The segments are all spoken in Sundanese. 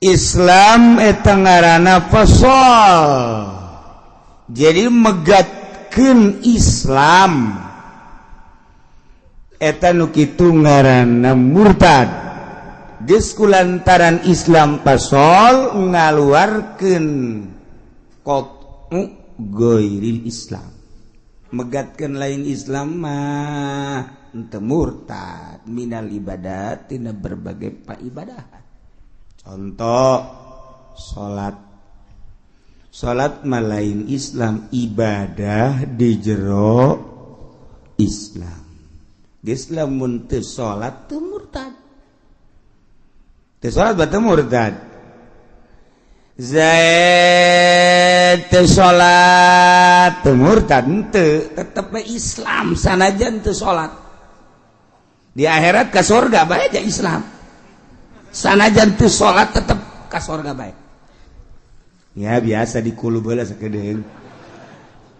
Islam eta ngaranna fasol. Jadi megatkeun Islam eta nu kitu ngaranna murtad. Geus kulantaran Islam fasol ngaluarkeun qat'u ghairil Islam. Megatkeun lain Islam mah henteu murtad minal ibadat tina berbagai paibadahan. Contoh salat. Salat mah lain Islam, ibadah di jero Islam. Geus lamun teu salat teu murtad. Teu salat bae murtad. Zaid teu salat teu murtad henteu, tetep we Islam sanajan teu salat. Di akhirat ka surga bae ja Islam. Sanajan teu salat tetep ka surga bae. Ya biasa dikulub heula sakedeung.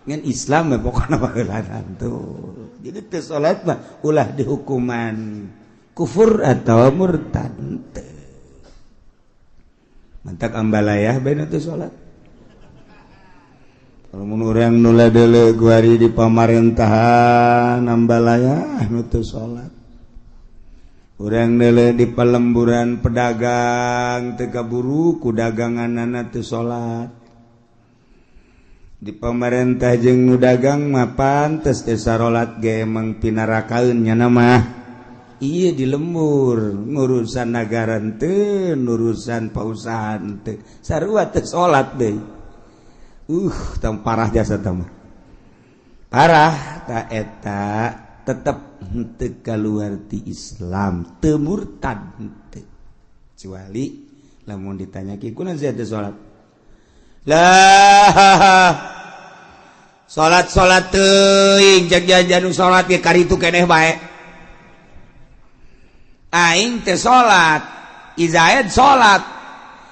Ngan Islam mah pokona baheula tuh. Jadi teu salat mah ulah dihukuman kufur atau murtad teu. Mantak ambalayah bae nu teu salat. Kalau mun urang nu deuleu guari di pamarentahan ambalayah nu teu salat. Urang deuleu di pelemburan pedagang teu kaburu ku daganganana teu salat. Di pemerintah jeung nu dagang mah pantes teu sarolat ge emang pinarakaeun nya mah. Ieu di lembur ngurusan nagara teu, ngurusan pausahaan teu, sarua teu salat deui. Tong parah jasa tah mah. Parah ta eta tetep henteu kaluar ti Islam, teu murtad henteu. Kecuali lamun ditanya ki kunaon sia teu salat? Lah salat-salat teuing cek jajan salat ge karitu keneh bae. Aing teh salat, Izaid salat.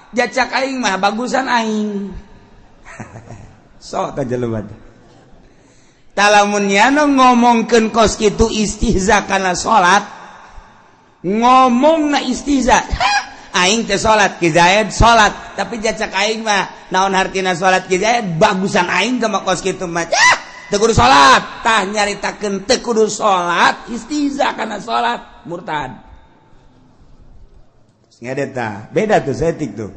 Jacak aing mah bagusan aing. Sok ta jelema teh. Talamun nyana ngomongkeun kos kitu istihza kana salat, ngomongna istihza. Aing teh salat, Ki Zaid salat, tapi jacak aing mah naon hartina salat Ki Zaid bagusan aing teh mah kos kitu mah. Teu kudu salat, tah nyaritakeun teu kudu salat, istihza kana salat, murtad. Ngede tah, beda tuh setik tuh.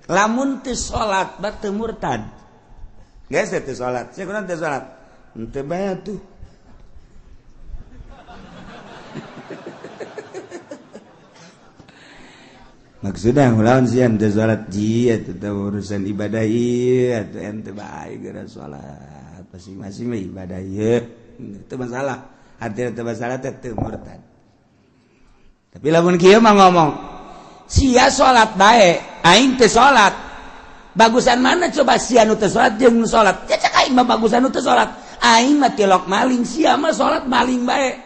Lamun teu salat teu murtad. Geus teu salat, sia kunaon teu salat? Henteu bae tuh. Maksudnya lawan sia teu salat ji eta urusan ibadah ieu atuh ente bae geura salat. Masing-masing mah ibadah ieu. Teu masalah. Artinya teu masalah teh teu murtad. Tapi lamun kieu mah ngomong, sia salat bae, aing teu salat. Bagusan mana coba sia nu teu salat jeung nu salat? Cek aing mah bagusan nu teu salat. Aing mah tilok maling, sia mah salat maling bae.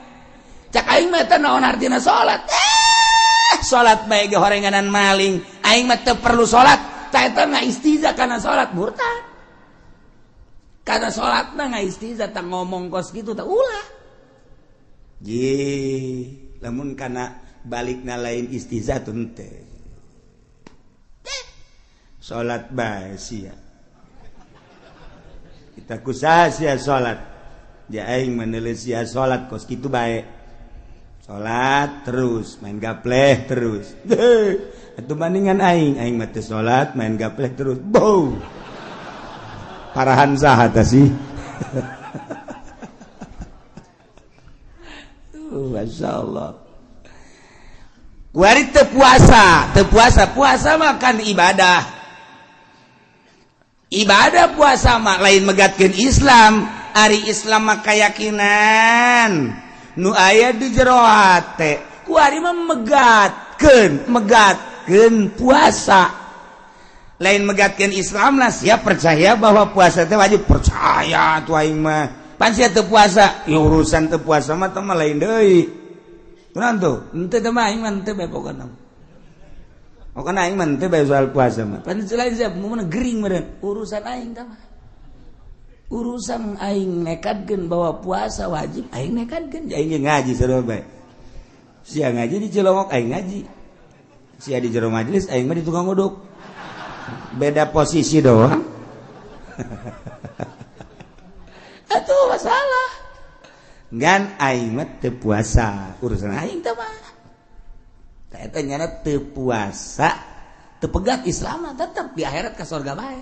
Cek aing mah eta naon artina salat? Salat bae ge horenganan maling. Aing mah teu perlu salat. Ta eta ngaistiza kana salat murtad. Kana salatna ngaistiza tah ngomong kos kitu tah ulah. Ye, lamun kana balikna lain istiza teu henteu. Salat bae sia. Kita kusaha sia salat. Ja aing meneuleuh sia salat kos kitu bae. Salat terus, main gapleh terus. Atuh bandingan aing, aing mah teu salat, main gapleh terus. Bow. Parahan saha tah sih? Masyaallah. Kuari teu puasa, puasa mah kan ibadah. Ibadah puasa mah lain megatkeun Islam, ari Islam mah kayakinan nu aya di jero hate. Kuari mah megatkeun puasa. Lain megatkeun Islam lah, siap percaya bahwa puasa teh wajib, percaya tuh aing mah. Pan sia teu puasa, ya urusan teu puasa mah teh mah lain deui. Kunaon tuh? Henteu teh mah aing mah henteu bae pokona. Pokona aing mah henteu bae soal puasa mah. Pan lain siap mun gering meureun urusan aing teh mah. Urusan aing nekadkeun bahwa puasa wajib, aing nekadkeun. Aing ge ngaji sarua bae. Sia ngaji di Cilongok aing ngaji. Sia di jero majelis aing mah di tukang uduk. Beda posisi doang. Atuh masalah. Ngan aing mah teu puasa, urusan aing teh mah. Tah eta nyana teu puasa, teu pegat Islam mah tetep di akhirat ka surga bae.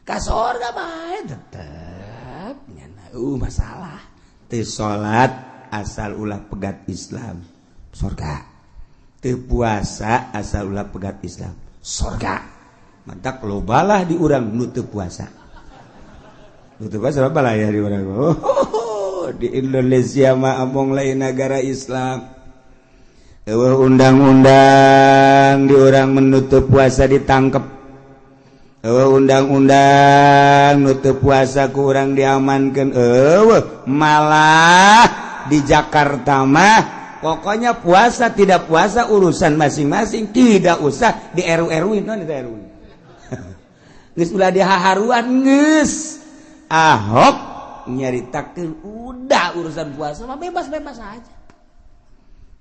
Ka surga bae tetep nyana masalah. Teu salat asal ulah pegat Islam, surga. Teu puasa asal ulah pegat Islam, surga. Mantak lobalah di urang nu teu puasa. Nu teu puasa lobalah ya di urang. Oh, di Indonesia mah among lain negara Islam. Eueuh undang-undang di urang menutup puasa ditangkep. Eueuh undang-undang nu teu puasa ku urang diamankeun. Eueuh malah di Jakarta mah pokoknya puasa tidak puasa urusan masing-masing, tidak usah di RU-RU non di RU. Geus ulah dihaharuan geus. Ahok nyaritakeun udah urusan puasa mah bebas-bebas aja.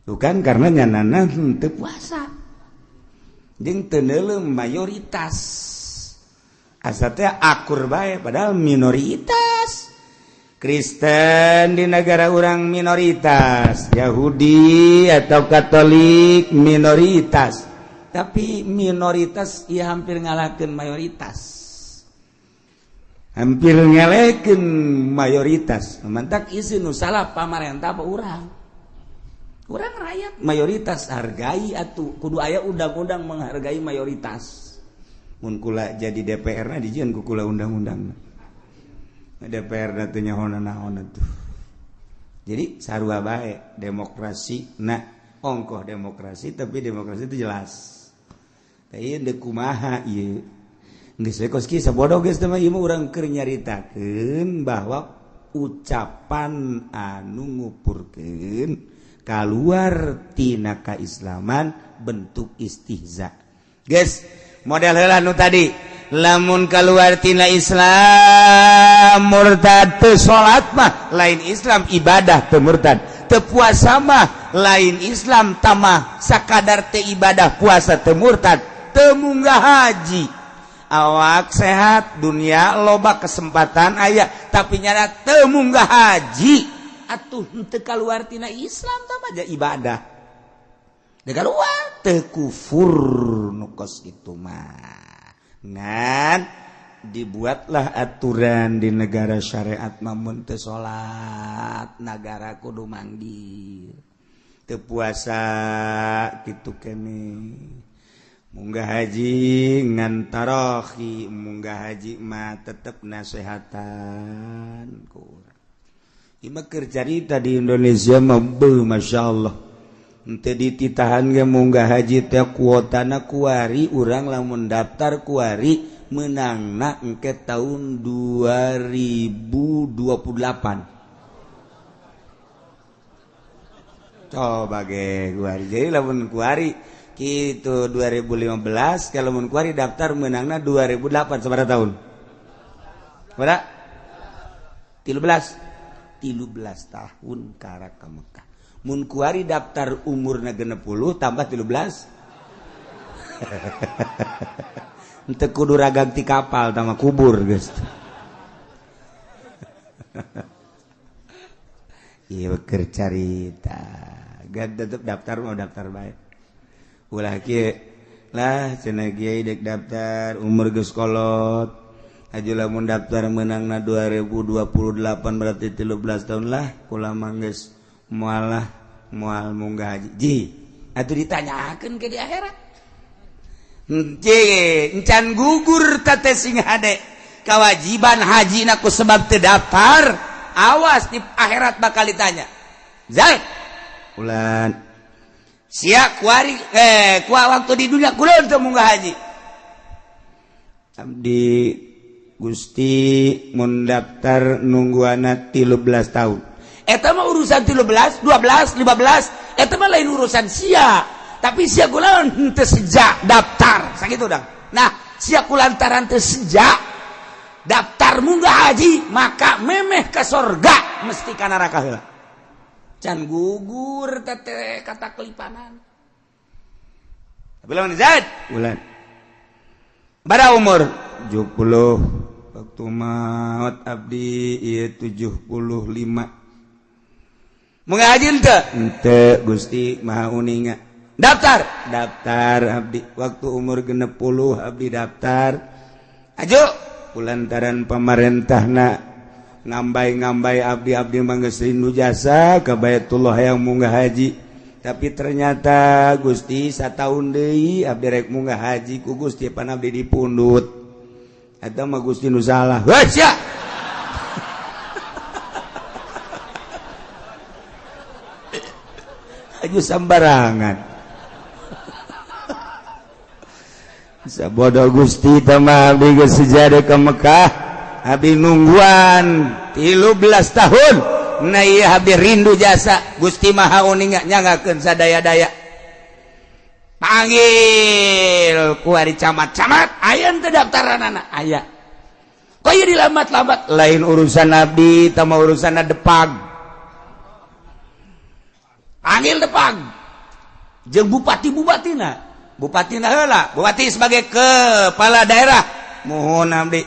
Bukan karena nyanana teu puasa. Jeung teu neuleum mayoritas. Asa teh akur bae padahal minoritas. Kristen di negara orang minoritas, Yahudi atau Katolik minoritas. Tapi minoritas ia hampir ngalahkeun mayoritas. Hampir ngelekeun mayoritas. Mantak isi nu salah pamarentah apa urang? Urang rakyat mayoritas hargai atuh kudu aya undang-undang menghargai mayoritas. Mun kula jadi DPR-na dijieun ku kula undang-undang. DPR na teu nyaho naon atuh. Jadi sarua bae demokrasi na ongkoh demokrasi tapi demokrasi itu jelas. Tah ieu deuk kumaha ieu? Geus we kos kieu sabodoh geus teh mah ieu mah urang keur nyaritakeun bahwa ucapan anu ngupurkeun kaluar tina kaislaman bentuk istihza. Geus model heula nu tadi lamun keluar tina Islam murtad teu salat mah lain Islam ibadah teu murtad, teu puasa mah lain Islam tamah sakadar teu ibadah puasa teu murtad, teu munggah haji. Awak sehat dunia loba kesempatan aya tapi nyana teu munggah haji atuh teu kaluar tina Islam tamah aja ibadah. Teu kaluar teu kufur nu kos kitu mah. Ngan dibuatlah aturan di negara syariat mamun teu salat nagara kudu manggil teu puasa kitu kene munggah haji ngan tarohi munggah haji mah tetep nasehatan ku urang. Ieu mah keur carita di Indonesia mah beuh masyaallah. Henteu dititahan ge munggah haji teh kuotana kuari urang lamun daftar kuari meunangna engke tahun 2028. Coba ge kuari. Jadi lamun kuari kitu 2015 kalau mun kuari daftar meunangna 2008 sabaraha tahun? Sabaraha? 13. 13 tahun karak ka Mekah. Mun kuari daftar umurna 60 tambah 13. Henteu kudu ragang ti kapal tambah kubur geus. Ieu keur carita. Gak tetep daftar mau daftar bae. Ulah kieu lah cenah kiai dek daftar umur geus kolot. Aju lamun daftar meunangna 2028 berarti 13 tahun lah kula mah geus mualah mual munggah haji. Ji atuh ditanyakeun ke di akhirat. Ji encan gugur teh sing hade kewajiban haji na ku sebab teu daftar, awas di akhirat bakal ditanya. Zai ulan sia kuari ku waktu di dunia kula teu munggah haji. Abdi Gusti mun daftar nungguana 13 tahun. Eta mah urusan 13, 12, 15, eta mah lain urusan sia. Tapi sia kula henteu sejak daftar, sakitu dang. Nah, sia kulantaran teu sejak daftar munggah haji, maka memeh ke sorga mesti ka neraka heula. Can gugur teh kata kelipanan. Bilang Zaid bulan. Bara umur 70 waktu maut abdi ieu 75. Munggah haji henteu? Henteu Gusti Maha Uninga. Daftar, daftar abdi waktu umur 60 abdi daftar. Aju kulantaran pamarentahna ngambay-ngambay abdi-abdi mah geus rindu jasa ka Baitullah yang munggah haji. Tapi ternyata Gusti sataun deui abdi rek munggah haji ku Gusti pan abdi dipundut. Eta mah Gusti nu salah. Heuh sia. Aju sambarangan. Bisa bodoh Gusti tama abdi geus sejadah ka Mekah. Abdi nungguan 13 tahun. Nah iya abdi rindu jasa Gusti Maha Uninga nyangakeun sadaya-daya. Panggil ku ari camat-camat aya teu daftaranana aya. Kok ieu dilambat-lambat lain urusan abdi tama urusanna Depag. Panggil Depag jeung bupati-bupatina. Bupatina heula, bupati sebagai kepala daerah mohon abdi.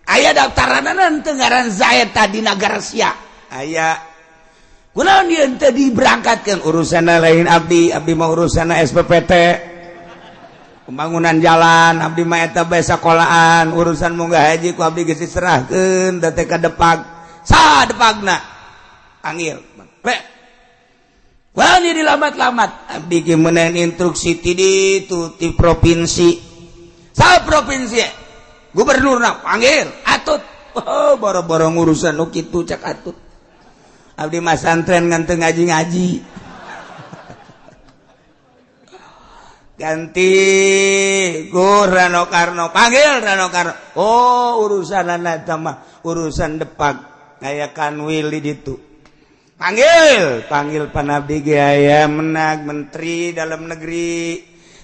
Aya daftaranana teu ngaran Zaid tadi Nagarsia. Aya kunaon ieu teu diberangkatkeun urusanna lain abdi, abdi mah urusanna SPPT pembangunan jalan, abdi mah eta bae sakolaan, urusan munggah haji ku abdi geus diserahkeun da teh ka Depag. Saha Depagna? Panggil. Pe. Kunaon ieu dilambat-lambat? Abdi ge meunang instruksi ti ditu ti provinsi. Saha provinsi? Gubernurna panggil atut. Oh, boro-boro urusan nu kitu cak atut. Abdi mah santren ngan teu ngaji-ngaji. Ganti Gur Rano Karno, panggil Rano Karno. Oh, urusanana eta mah urusan Depag aya Kanwil di ditu. Panggil, panggil panabdi ge aya menag menteri dalam negeri.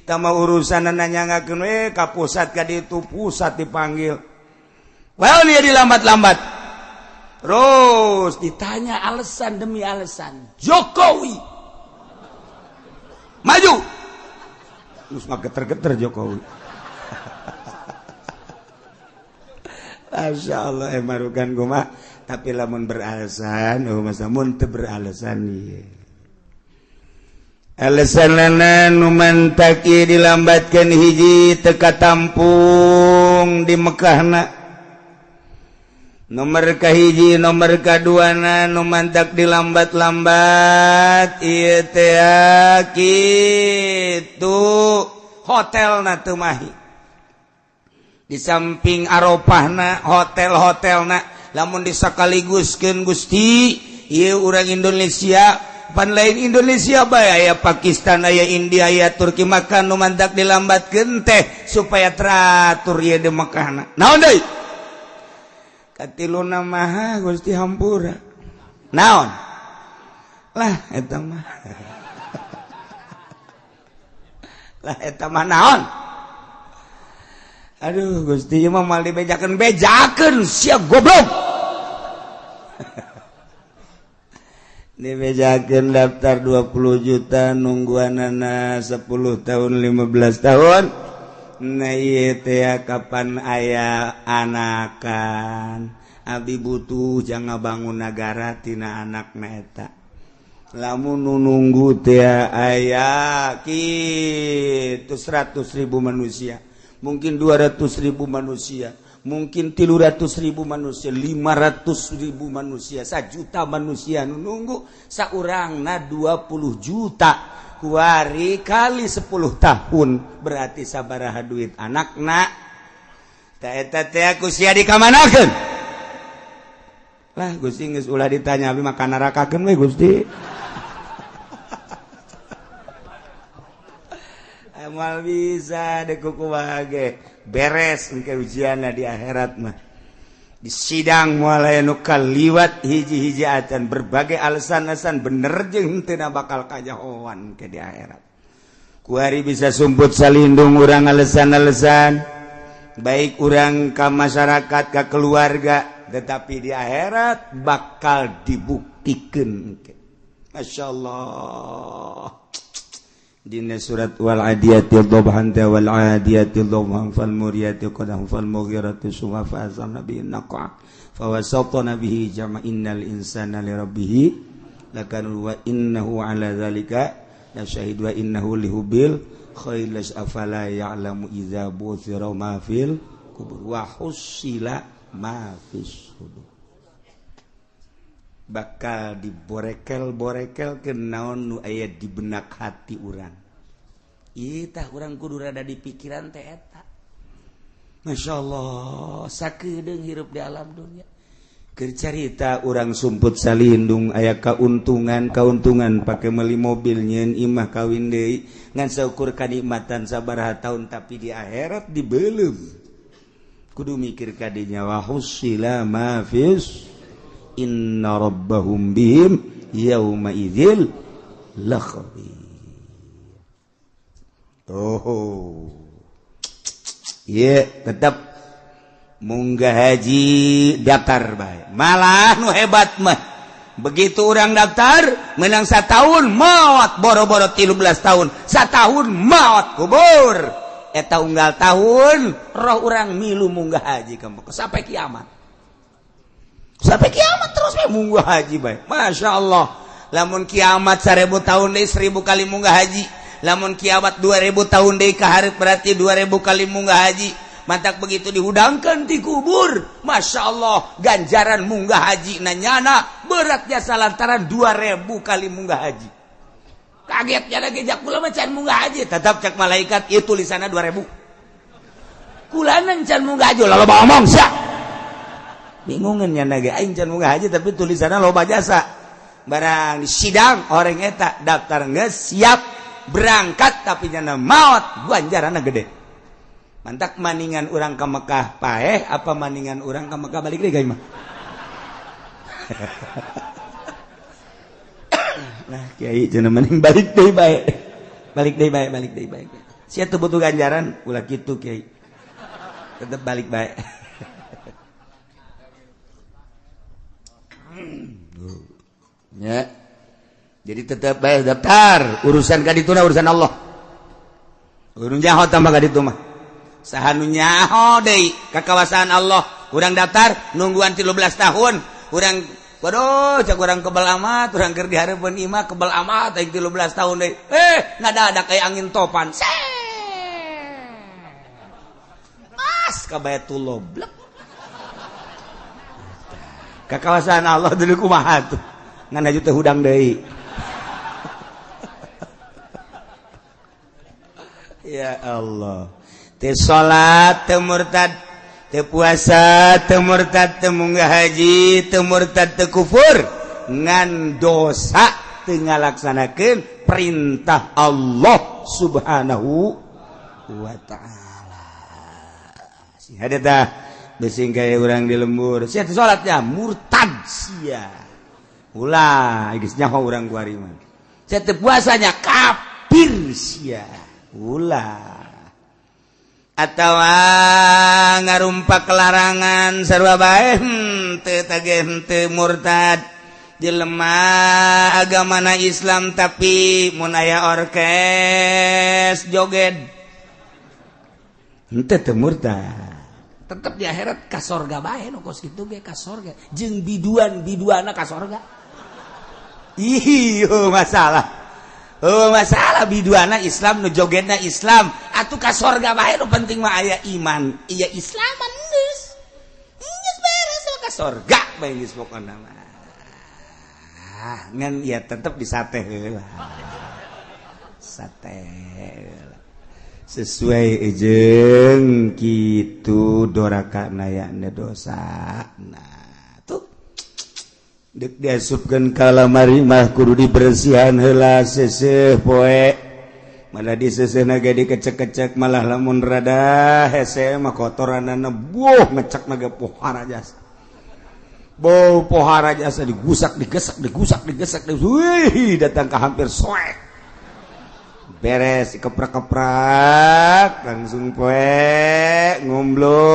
Tama urusanana nyangakeun we ka pusat ka ditu, pusat dipanggil. Well, dia dilambat-lambat. Terus ditanya alasan demi alasan. Jokowi maju. Terus mah geter-geter Jokowi. Masya Allah emarukan gua mah. Tapi lamun beralasan, oh masa mun teu beralasan ieu. Alasan nu mantaki dilambatkeun hiji teu katampung di Mekahna. Nomor kahiji nomor kaduana nu mantak dilambat-lambat ieu teh kitu hotelna teu mahi. Di samping Arafahna hotel-hotelna lamun disakaliguskeun Gusti ieu urang Indonesia pan lain Indonesia bae aya Pakistan aya India aya Turki maka nu mantak dilambatkeun teh supaya teratur ieu di Mekahna. Naon deui? Katiluna maha Gusti hampura. Naon? Lah eta mah. Lah eta mah naon? Aduh Gusti ieu mah moal dibejakeun bejakeun sia goblok. Dibejakeun daftar 20 juta nungguanana 10 tahun 15 tahun. Nah ieu teh kapan aya anakan abdi butuh jangan bangun nagara tina anakna eta. Lamun nu nunggu teh aya kitu 100.000 manusia, mungkin 200.000 manusia, mungkin 300.000 manusia, 500.000 manusia, 1 juta manusia nu nunggu saurangna 20 juta. Kuari kali 10 tahun berarti sabaraha duit anakna. Ta eta teh ku sia dikamanakeun? Lah Gusti geus ulah ditanya abdi mah kanarakakeun we Gusti. Moal bisa deh kumaha ge beres engke ujianna di akhirat mah. Di sidang moal aya nu kaliwat hiji-hiji acan berbagai alasan-alasan bener jeung teu bakal kajahoan ke di akhirat. Kuari bisa sumput salindung urang alasan-alasan baik urang ka masyarakat ka keluarga tetapi di akhirat bakal dibuktikeun. Masya Allah. Dina surat wal adiyati dhabhan wal adiyati dhabhan fal muriyati qadhan fal mughirati subha fa azamna bihi naqa fa wasatna bihi jama innal insana li rabbih lakanu wa innahu ala zalika la syahid wa innahu lihubil khair afala ya'lamu idza buthira ma fil kubur wa husila ma fis sudur. Bakal diborekel-borekel ke naon nu aya di benak hati urang. Ieu tah urang kudu rada di pikiran teh eta. Masyaallah, sakedeung hirup di alam dunia. Keur carita urang sumput salindung aya kauntungan pake meuli mobil nyeun imah kawin deui ngan saukur kanikmatan sabaraha taun tapi di akhirat dibeuleum. Kudu mikir ka dinya wa husila ma fis inna rabbahum bihim yauma idzil lakhabir. Oh. Ye, tetap munggah haji daftar bae. Malah nu hebat mah. Begitu orang daftar menang satahun maot boro-boro 13 tahun. Satahun maot kubur. Eta unggal tahun roh urang milu munggah haji ka Mekah sampai kiamat. Sampai kiamat terus we munggah haji bae. Masya Allah. Lamun kiamat 1000 tahun deui 1000 kali munggah haji. Lamun kiamat 2000 tahun deui ka hareup berarti 2000 kali munggah haji. Mantak begitu dihudangkeun di kubur. Masya Allah, ganjaran munggah haji nanyana berat jasa lantaran 2000 kali munggah haji. Kagetnya lagi jak kula mah can munggah haji, tetap cek malaikat ieu tulisanna 2000. Kulana can munggah haji loba omong sia. Bingungan nyana ge aing can munggah haji tapi tulisanna loba jasa. Barang di sidang orang eta daftar geus siap berangkat tapi nyana maot ganjaranna gede. Mantak maningan urang ka Mekah paeh apa maningan urang ka Mekah balik deui ka imah. Nah kiai cenah maning balik deui bae. Balik deui bae, balik deui bae. Sia teu butuh ganjaran ulah kitu kiai. Tetep balik bae. Ya. Jadi tetap bae daftar, urusan ka dituna urusan Allah. Urun nyaho tambah ka ditu mah. Saha nu nyaho deui ka kawasaan Allah. Urang daftar nungguan 13 tahun. Urang waduh cak urang kebel amat, urang keur dihareupeun imah kebel amat aing 13 tahun deui. Ngadadak aya angin topan. Pas ka Baitullah blek. Ka kawasaan Allah deui kumaha tuh. Ngan aju teh hudang deui. Ya Allah. Teu salat teu murtad, teu puasa teu murtad, teu munggah haji teu murtad, teu kufur, ngan dosa teu ngalaksanakeun perintah Allah Subhanahu wa taala. Si hade tah beusi gaya urang di lembur. Sia teu salatnya murtad sia. Ulah geus nyaho urang kuari mah. Sia teu puasanya kafir sia. Ulah. Atau ngarumpak larangan sarua bae henteu tage henteu murtad. Jelema agamana Islam tapi mun aya orkes joget henteu teu murtad. Tetep di akhirat ka sorga bae nu kos kitu ge ka sorga jeung biduan-biduana ka sorga. Ih, masalah. Oh, masalah biduana Islam nu jogetna Islam atuh ka sorga bae nu penting mah aya iman. Iya Islaman geus. Geus beres ka sorga bae geus pokona mah. Ah, ngan ya tetep disate heula. Sate heula. Sesuai jeung kitu doraka nayana dosa. Nah, tuh dek diasupkeun ka lamari mah kudu dibersihan heula seuseuh poe. Malah diseuseuna ge dikecek-kecek malah lamun rada hese mah kotoranana buh ngecekna ge pohara jasa. Bau pohara jasa digusak digesak digusak digesak wih datang ka hampir soek. Beres keprak-keprak langsung poe ngomblo.